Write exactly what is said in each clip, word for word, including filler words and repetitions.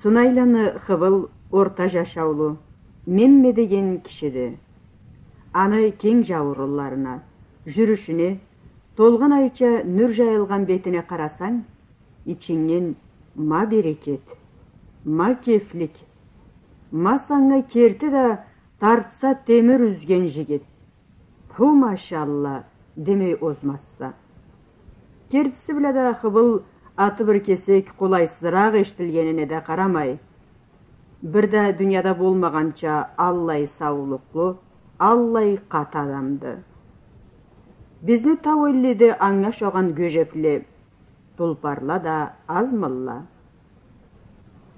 Сунайланы Хыбыл орта жашаулу, Мемме деген кишиди. Аны кенг жауурунларына, жюрюшюне, толгъан айча нюр жайылгъан бетине къарасанг, ичингден ма берекет, ма кефлик, ма санга керти да тартса темир юзген жигит. Ху, машалла, демей озмазса. Кертиси бла да Хыбыл аты бир кесек къолайсызыракъ эшитилгенине да къарамай, бир да дунияда болмагъанча аллай саулукълу, аллай къаты адамды. Бизни тау элледе анга ушагъан гёжепле, тулпарла да азмылла.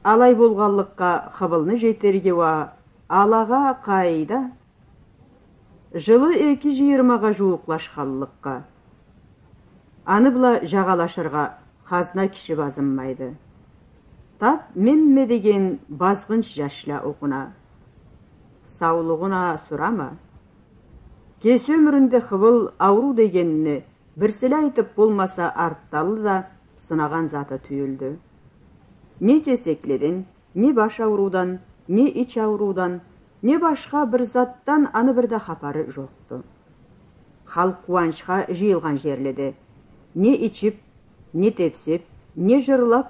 Алай болгъанлыкъгъа, Хыбылны жетерге уа алагъа къайда? Жылы эки жыйырмагъа жууукълашханлыкъгъа, аны бла жагъалашыргъа хазна киши базынмайды. Тап Мемме деген базгъынч жашла окъуна. Саулугъун а сурама. Кеси ёмюрюнде Хыбыл ауруу дегенни бирсиле айтып болмаса, артдалы да сынагъан заты тюйюлдю. Не кесекледен, не баш ауруудан, не ич ауруудан, не башха бир затдан аны бир да хапары жокъду. Халкъ къууанчха жыйылгъан жерледе не ичип, не тепсеп, не жырлап,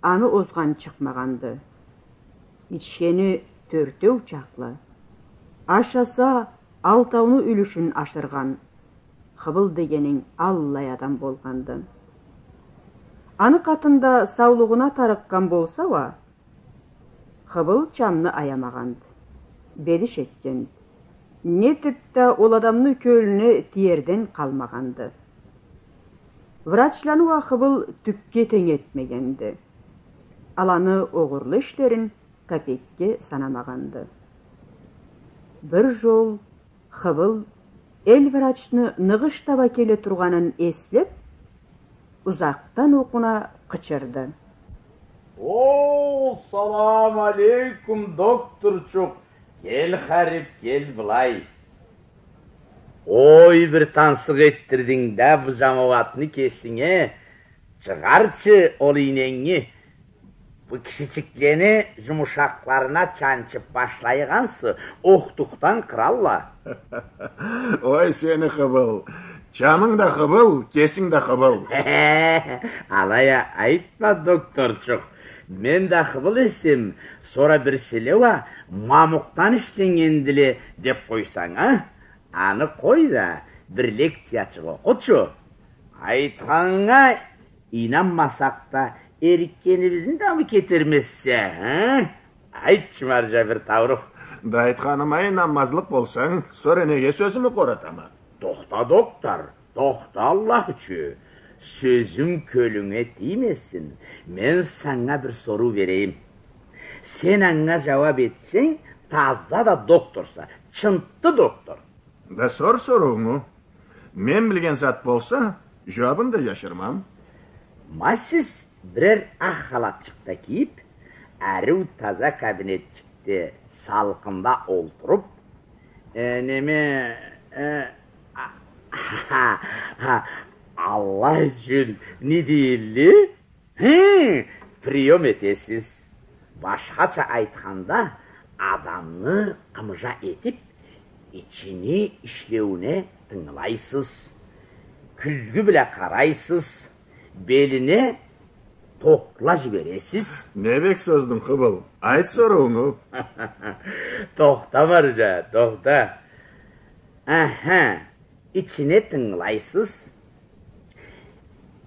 аны озгъан чыкъмагъанды. Ичгени тёртеу чакълы, ашаса, алтауну юлюшюн ашыргъан Хыбыл дегенинг аллай адам болгъанды. Аны къатында саулугъуна тарыкъгъан болса уа, Хыбыл чамны аямагъанды, бедиш этгенди. Не этип да ол адамны кёлюне тиерден къалмагъанды. Врачланы уа Хыбыл тюпге тенг этмегенди. Аланы огъурлу ишлерин капекге санамагъанды. Бир жол Хыбыл эл врачны ныгъыш таба келе тургъанын эслеп, узакъдан окъуна къычырды. О, салам алейкум, докторчукъ! Кел, харип, кел былай. Ой, бир тансыкъ этдирдинг да бу жамауатны кесинге. Чыгъарчы ол ийненги. Бу кишичиклени жумушакъларына чанчып башлайгъансы, ох-тухдан къыралла. Ой, сени Хыбыл. Чамынг да Хыбыл, кесинг да Хыбыл. Алай а айтма, докторчукъ. Мен да Хыбыл эсем, сора бирсиле уа мамукъдан ишленнгендиле деп къойсанг, а? Аны къой да, бир лекциячыкъ окъучу. Айтханынга ийнанмасакъ да, эрикгенибизни да мы кетермезсе, а? Айтчы, маржа, бир тауруху. Да айтханыма ийнанмазлыкъ болсанг, сора неге сёзюмю къоратама? Тохта, доктор, тохта, Аллах ючюн. Сёзюм кёлюнге тиймесин. Мен санга бир соруу берейим. Сен анга жууап этсенг, таза да докторса, чынтты доктор. Да сор соруунгу. Мен билген зат болса, жууабын да жашырмам. Ма сиз бирер акъ халатчыкъ да кийип, ариу таза кабинетчикде салкъында олтуруп, э, неме, э, а, Аллах ючюн, не дейилле? Хы, приём этесиз. Башхача айтханда, адамны къымыжа этип, ичини ишлеуюне тынгылайсыз. Кюзгю бла къарайсыз, белине токъла жибересиз. Не бек сёздюнг, Хыбыл? Айт соруунгу. Тохта, маржа, тохта. Аха. Ичине тынгылайсыз,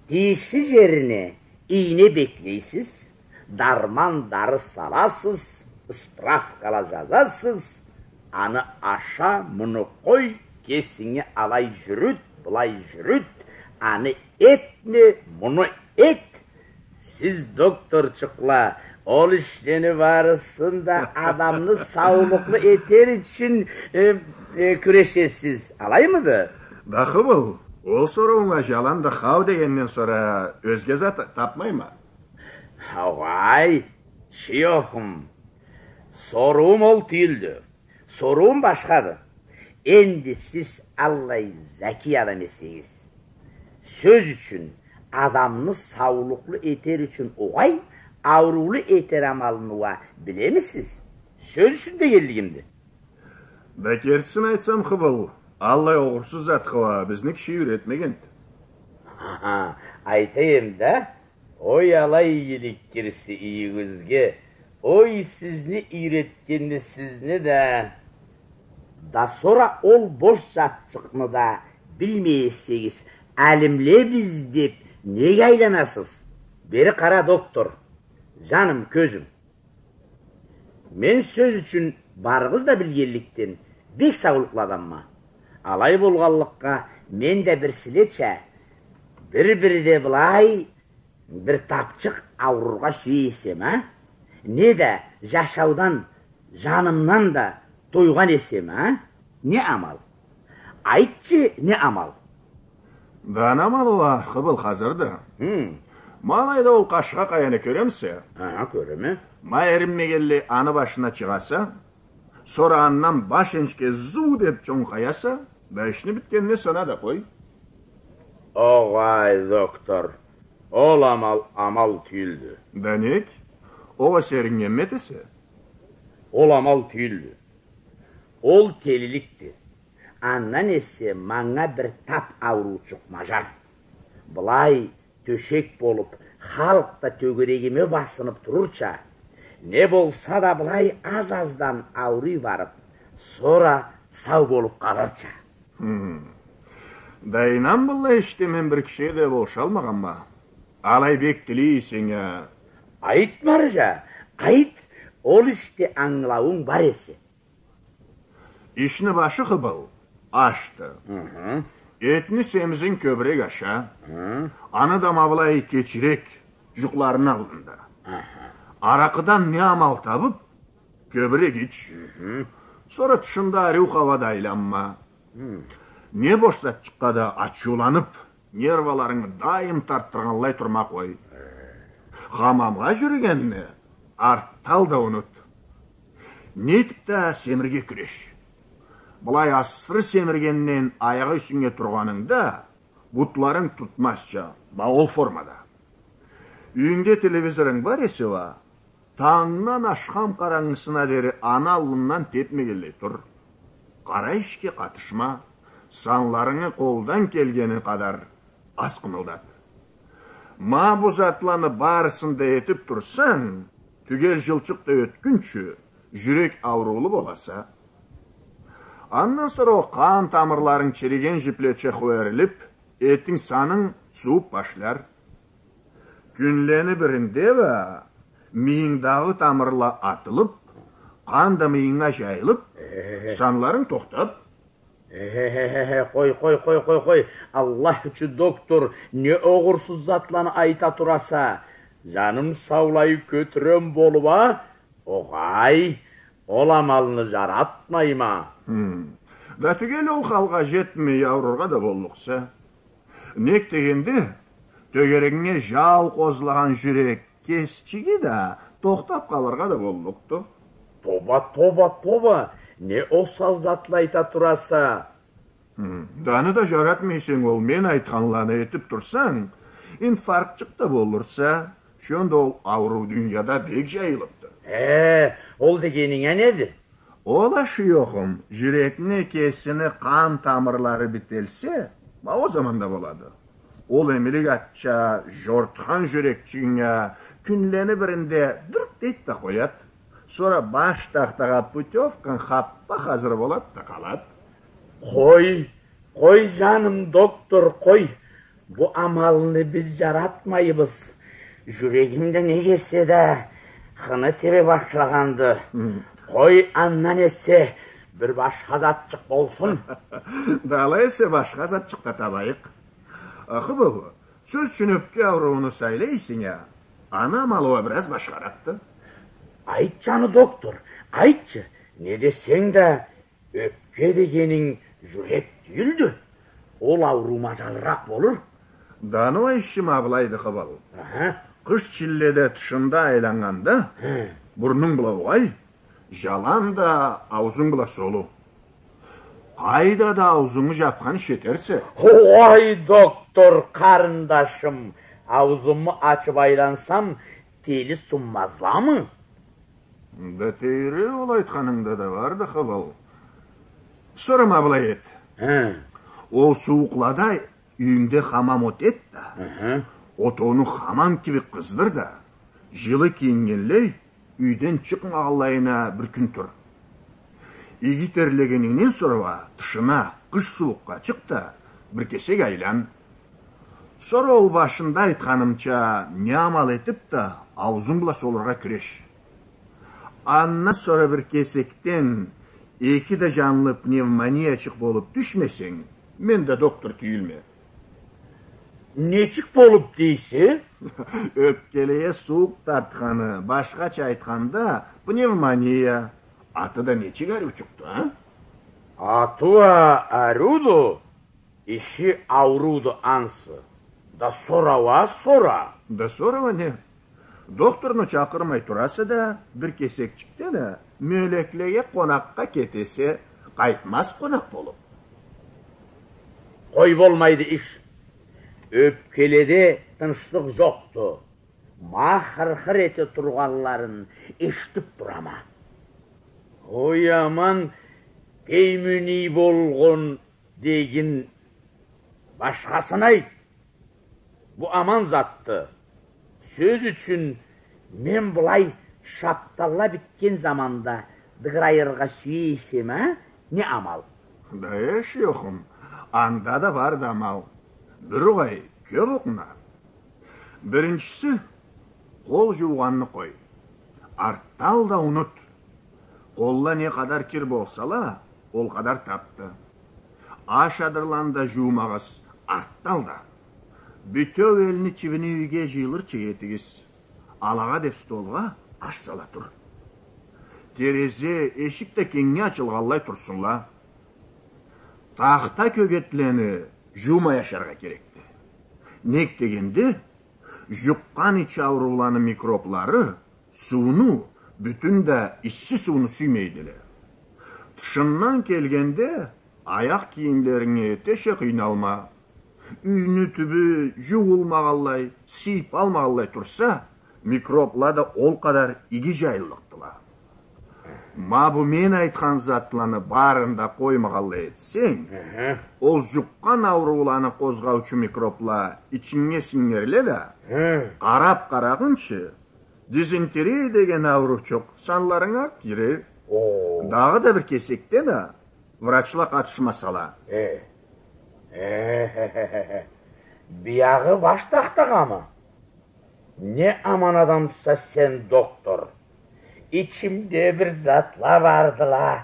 тийишли жерине ийне беклейсиз, дарман-дары саласыз, справкала жазасыз, аны аша, муну къой, кесинги алай жюрют, былай жюрют, аны этме, муну эт, Сиз, докторчукъла, ол ишлени барысын да адамны саулукълу этер ючюн, э, э, кюрешесиз. Алаймыды? Да, Хыбыл, ол сорууунга жаланда хау дегенден сора ёзге зат тапмайма. Хау, ай, шуёхум. Соруум ол тюйюлдю. Соруум башхады. Энди сиз аллай закий адам эсегиз, сёз ючюн, адамны саулукълу этер ючюн угъай, ауруулу этер амалын уа билемисиз? Сёз ючюн дегенлигимди. Да кертисин айтсам, Хыбыл, аллай огъурсуз затха уа бизни киши юйретмегенди. Аха, айтайым да, ой, алай игилик кирсин юйюгюзге, ой, сизни юйретгенни сизни да. Да сора ол бош затчыкъны да билмей эсегиз, алимлебиз деп неге айланасыз? Бери къара, доктор, жаным, кёзюм. Мен, сёз ючюн, барыгъыз да билгенликден, бек саулукълу адамма. Алай болгъанлыкъгъа, мен да бирсилеча, бир-бирде былай, бир тапчыкъ аурургъа сюе эсем, а? Не да жашаудан, жанымдан да тойгъан эсем, а? Не амал? Айтчы, не амал? Да не амал уа, Хыбыл, хазыр да. Хы. Ма алайда ол къашха къаяны кёремисе? Аха, кёреме. Ма эринмегенлей аны башына чыгъаса, сора андан баш энишге зуу деп чонкъаяса, да ишни битгенине сана да къой. Огъай, доктор, ол амал амал тюйюлдю. Да нек? Огъесе эриннгенми этесе? Ол амал тюйюлдю. Ол телиликди. Андан эсе манга бир тап ауруучукъ мажар. Былай тёшек болуп, халкъ да тёгерегиме басынып турурча, не болса да былай аз-аздан ауруй барып, сора сау болуп къалырча. Хы. Да ийнан, быллай ишде мен бир кишиге да болушалмагъанма. Алай бек тилей эсенг а. Айт, маржа, айт, ол ишде ангылауунг бар эсе. Ишни башы, Хыбыл, ашды. Хы-хы. Этни, семизин кёбюрек аша. Хы. Аны да ма былай кечирек, жукъларыны аллында. Аха. Аракъыдан не амал табып, кёбюрек ич. Хы-хы. Сора тышында ариу хауада айланма. Хы. Не бош затчыкъгъа да ачыуланып, нерваларынгы дайым тартдыргъанлай турма къой. Хамамгъа жюрюгенни артда ал да унут. Нетип да семирге кюреш. Былай асыры семиргенден аягъы юсюнге тургъанынгда, бутларынг тутмазча, ма ол формада. Юйюнгде телевизорунг бар эсе уа, тангдан ашхам къарангысына дери аны аллындан тепмегенлей тур. Къара ишге къатышма, санларынгы къолдан келгени къадар аз къымылдат. Ма бу затланы барысын да этип турсанг, тюгел жылчыкъ да ётгюнчю, жюрек ауруулу боласа. Андан сора ол къан тамырларынг чириген жиплеча хойрулуп, этинг, санынг сууп башлар. Кюнлени биринде уа мыйынгдагъы тамырла атылып, къан да мыйынга жайылып, санларынг тохтап. Эхе-хе-хе-хе, къой, къой, къой, къой, къой. Аллах ючюн, доктор, не огъурсуз затланы айта тураса? Жаным саулай кётюрем болуп а? Огъай, ол амалны жаратмайма. Хы. Да тюгел ол халгъа жетмей аурургъа да боллукъса. Нек дегенде, тёгерегинге жау къозлагъан жюрек кесчиги да тохтап къалыргъа да боллукъду. Тоба, тоба, тоба! Не осал затла айта тураса! Хы, да аны да жаратмайса, ол мен айтханланы этип турсанг, инфарктчыкъ да болурса, шёндю ол ауруу дунияда бек жайылыпды. Э, ол дегенинг а неди? Ол а шу, ёхум, жюрекни кесини къан тамырлары бителсе, ма ол заманда болады. Ол эмилик атча жортхан жюрекчигинг а кюнлени биринде дырт дейт да къоят. Сора баш тахтагъа путёвканг хаппа хазыр болат да къалат. Къой, къой, жаным доктор, къой. Бу амалны биз жаратмайбыз. Жюрегим да, нек эсе да, хыны тебе башлагъанды. Хы. Къой, андан эсе, бир башха затчыкъ болсун. Да алай эсе, башха затчыкъ да табайыкъ. Хы, бу, сёз ючюн, ёпке аурууну сайлайса а, аны амалы уа бир аз башхаракъды. Айтчы аны, доктор, айтчы. Не десенг да, ёпке дегенинг жюрек тюйюлдю. Ол ауруу мажалыракъ болур. Да аны уа иши ма былайды, Хыбыл. Аха. Къыш чилледе тышында айланнганда, хы, бурнунг бла угъай, жаланда аузунг бла солу. Къайда да аузунгу жапхан иш этерсе. Огъай, доктор къарындашым, аузуму ачып айлансам, тели сунмазламы? Да тейри, ол айтханынгда да барды, Хыбыл. Сора ма былай эт. Хы. Ол сууукълада юйюнгде хамам от эт да, хы-хы, отоуну хамам кибик къыздыр да, жылы кийингенлей, юйден чыкъмагъанлайына бир кюн тур. Иги терлегенингден сора уа тышына, къыш сууукъгъа чыкъ да, бир кесек айлан. Сора ол башында айтханымча не амал этип да, ауузунг бла солургъа кюреш. Андан сора бир кесекден эки да жанлы пневмониячыкъ болуп тюшмесенг, мен да доктор тюйюлме. Нечик болуп дейсе? Ёпкелеге сууукъ тартханы, башхача айтханда, пневмония. Аты да нечик ариучукъду, а? Аты уа ариуду, иши аурууду ансы. Да сора уа сора. Да сора уа не? Докторну чакъырмай тураса да, бир кесекчикде да мёлеклеге къонакъгъа кетесе, къайтмаз къонакъ болуп. Къой, болмайды иш. Ёпкеледе тынчлыкъ жокъду. Ма хыр-хыр эте тургъанларын эшитип турама. Ой, аман, пеймюней болгъан дегин, башхасын айт. Бу аман затды. Сёз ючюн, мен былай шапталла битген заманда дыгырайыргъа сюе эсем, а? Не амал? Да эш, ёхум, анда да барды амал. Бир угъай, кёп окъуна. Биринчиси, къол жуугъанны къой. Артда ал да унут. Къолда не къадар кир болсала, ол къадар тапды. Аш адырланы да жуумагъыз, артда ал да. Бютеу элни чибини юйге жыйылырча этигиз. Алагъа деп столгъа аш сала тур. Терезе, эшик да кенгнге ачылгъанлай турсунла. Тахта кёгетлени жуумай ашаргъа керекди. Нек дегенде, жукъгъан ич аурууланы микроблары сууну, бютюн да исси сууну сюймейдиле. Тышындан келгенде, аякъ кийимлеринге эте эсе къыйналма. Юйню тюбю жууулмагъанлай, сыйпалмагъанлай турса, микробла да ол къадар иги жайыллыкъдыла. Ма бу мен айтхан затланы барын да къоймагъанлай этсенг, хы-хы, ол жукъгъан аурууланы къозгъаучу микробла ичинге сингерле да, хы, къарап къарагъынчы, дизентерия деген ауруучукъ санларынга кирер. О. Дагъыда бир кесекден а врачла къатышмасала. Э. Э-хе-хе-хе. Биягъы баш тахтагъамы? Не аман адамса сен, доктор. Ичимде бир затла бардыла.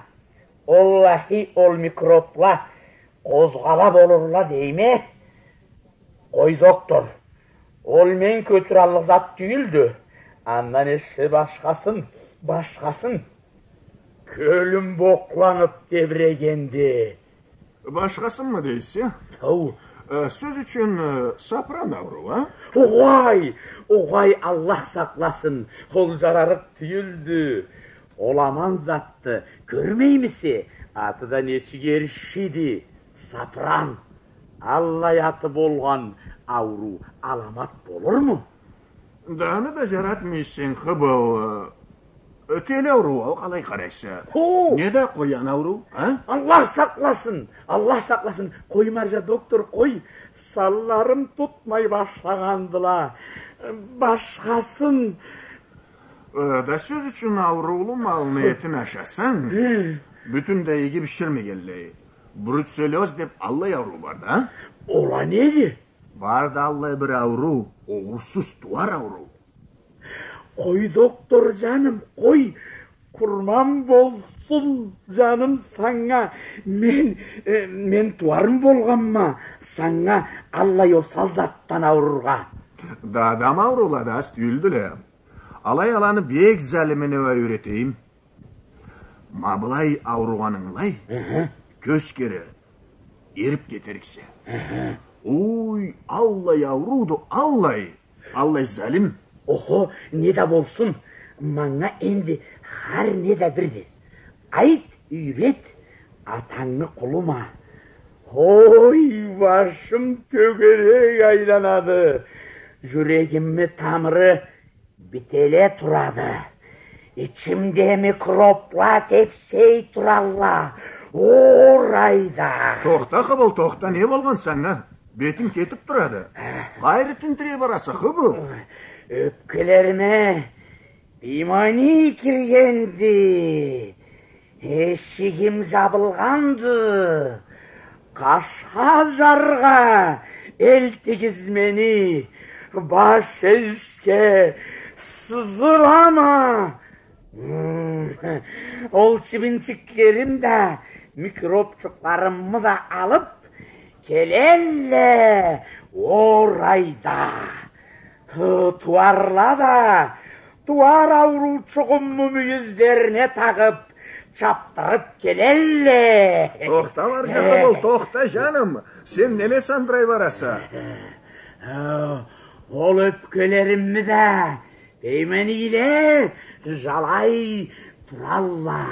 Оллахи, ол микробла къозгъала болурла дейме. Къой, доктор, ол мен кётюраллыкъ зат тюйюлдю. Андан эсе башхасын, башхасын. Кёлюм бокъланып тебирегенди. Башхасынмы дейсе? Хау. Э, сёз ючюн, э, сапыран ауруу, а? Огъай, огъай, Аллах сакъласын, ол жарарыкъ тюйюлдю. Ол аман затды, кёрмеймисе, аты да нечик эришиди, сапыран. Аллай аты болгъан ауруу аламат болурму? Да аны да жаратмайса, Хыбыл, э, тели аурууу, къалай къарайса? Хо! Не да къоян ауруу, а? Аллах сакъласын, Аллах сакъласын. Къой, маржа доктор, къой. Санларым тутмай башлагъандыла. Башхасын. Э, да сёз ючюн, ауруулу малны этин ашасанг, хы, бютюн да иги биширмегенлей, бруцеллёз деп аллай ауруу барды, а? Ол а неди? Барды аллай бир ауруу, огъурсуз тууар ауруу. Къой, доктор жаным, къой, къурман болсун жаным санга. Мен, э, мен тууармы болгъанма санга аллай осал затдан аурургъа? Да адам ауруула да аз тюйюлдюле. Алай аланы бек залимине уа юйретейим. Ма былай ауругъанынгылай, хы-хы, кёз кери эрип кетериксе. Хы-хы. Ой, аллай аурууду, аллай, аллай залим. Охо, не да болсун, манга энди хар не да бирди. Айт, юйрет, атангы къулума. Ой, башым тёгерек айланады, жюрегимни тамыры Бителе турады. Ичимде микробла тепсей туралла. Орайда. Тохта, Хыбыл, тохта, не болгъан санга? Бетинг кетип турады. Къайры тинтирей бараса, Хыбыл? Ёпкелериме пневмония киргенди. Эшигим жабылгъанды. Къашха жаргъа элтигиз мени, баш эшге сызылама. Ол чибинчиклерим да, микробчукъларымы да алып келелле орайда. Тууарла да, тууар ауруучугъуму мюйюзлерине тагъып, чапдырып келелле. Тохта, маржа, Хыбыл, тохта, жаным. Сен неме сандырай бараса? Ол ёпкелеримни да пневмонияле жалай туралла.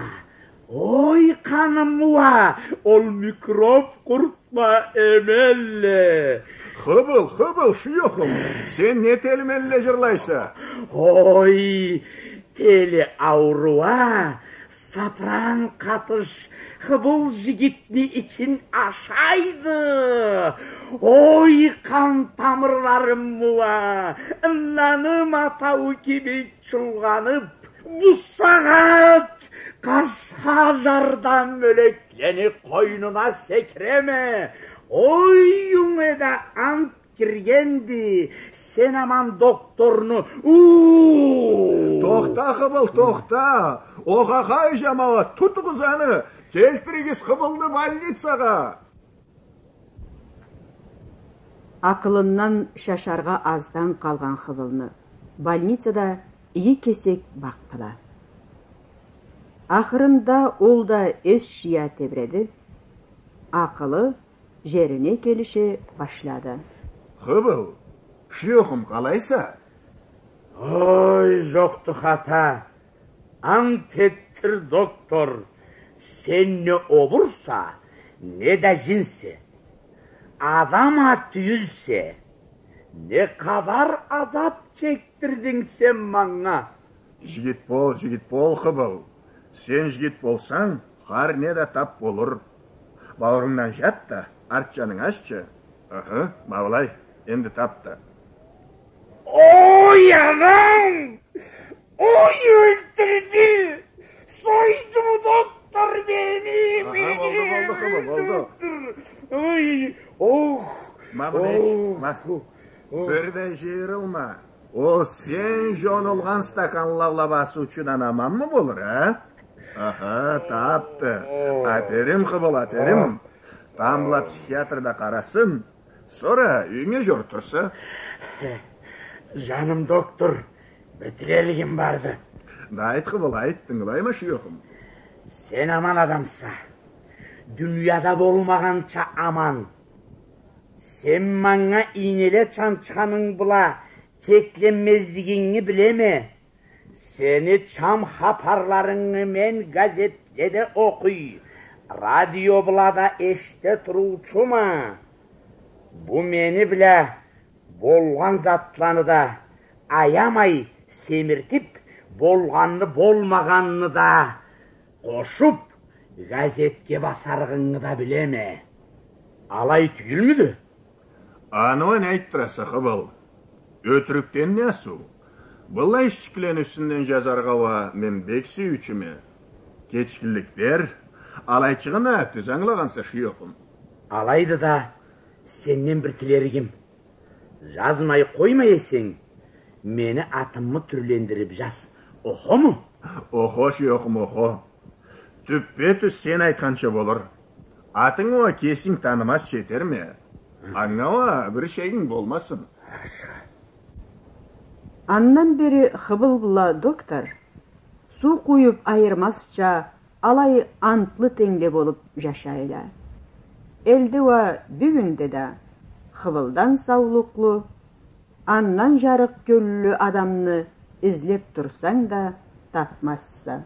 Ой, къаным уа, ол микроб къуртла эмелле. Хыбыл, Хыбыл, шуёхум, сен не телмелле жырлайса? Ой, тели ауруа сапыран къатыш Хыбыл жигитни ичин ашайды. Ой, къан тамырларым уа, ыннаным атауу кибик чулгъанып, бу сагъат къашха жардан мёлеклени къойнуна секиреме. Ой, юйюнге да ант киргенди, сен аман докторну. У! Тохта, Хыбыл, тохта. Охахай, жамауат, тутугъуз аны. Келтиригиз Хыбылны больницагъа. Акъылындан шашаргъа аздан къалгъан Хыбылны больницада иги кесек бакъдыла. Ахырында ол да эс жыя тебиреди, акъылы жерине келише башлады. Хыбыл, шуёхум, къалайса? Ой, жокъду хата. Ант этдир, доктор, сен не обурса, не да жинсе. Адам а тюйюлсе. Не къадар азап чекдирдинг сен манга. Жигит бол, жигит бол, Хыбыл. Сен жигит болсанг, хар не да тап болур. Бауурумдан жат да, арт жанынгы аччы. Ыхы, ма былай, энди тап да. Ой, анам! Ой, ёлтюрдю! Сойду бу доктор мени! Аха, болду, болду, Хыбыл, болду. Ой, ох! Ма муну ич, ох, ма. Ох. Бир да жыйырылма. Ол сен жонылгъан стаканла бла басыучудан аманмы болур, а? Аха, тапды. Аперим, Хыбыл, аперим. Тамбла психиатр да къарасын. Сора юйюнге жорутурса. Жаным доктор, бир тилеригим барды. Да айт, Хыбыл, айт, тынгылайма, шуёхум. Сен аман адамса. Дунияда болмагъанча аман. Сен манга ийнеле чанчханынг бла чекленмезлигинги билеме. Сени чам хапарларынгы мен газетледе окъуй, радио бла да эшите туруучума. Бу мени бла болгъан затланы да аямай семиртип, болгъанны, болмагъанны да къошуп, газетге басарыгъынгы да билеме. Алай тюйюлмюдю? Аны уа не айтдыраса, Хыбыл? Ётюрюкден не асыу? Быллай ишчиклени юсюнден жазаргъа уа мен бек сюйюучюме. Кечгинлик бер, алайчыгъын а тюз ангылагъанса, шуёхум. Алайды да, сенден бир тилеригим. Жазмай къоймай эсенг, мени атымы тюрлендирип жаз. Охому? Охо, шуёхум, охо. Тюппе-тюз сен айтханча болур. Атынгы уа кесинг танымазча этерме. Анга уа бир шегинг болмасын. Андан бери Хыбыл бла доктор суу къуюп айырмазча алай антлы-тенгле болуп жашайла. Элде уа бюгюнде да Хыбылдан саулукълу, андан жарыкъ кёллю адамны излеп турсанг да тапмазса.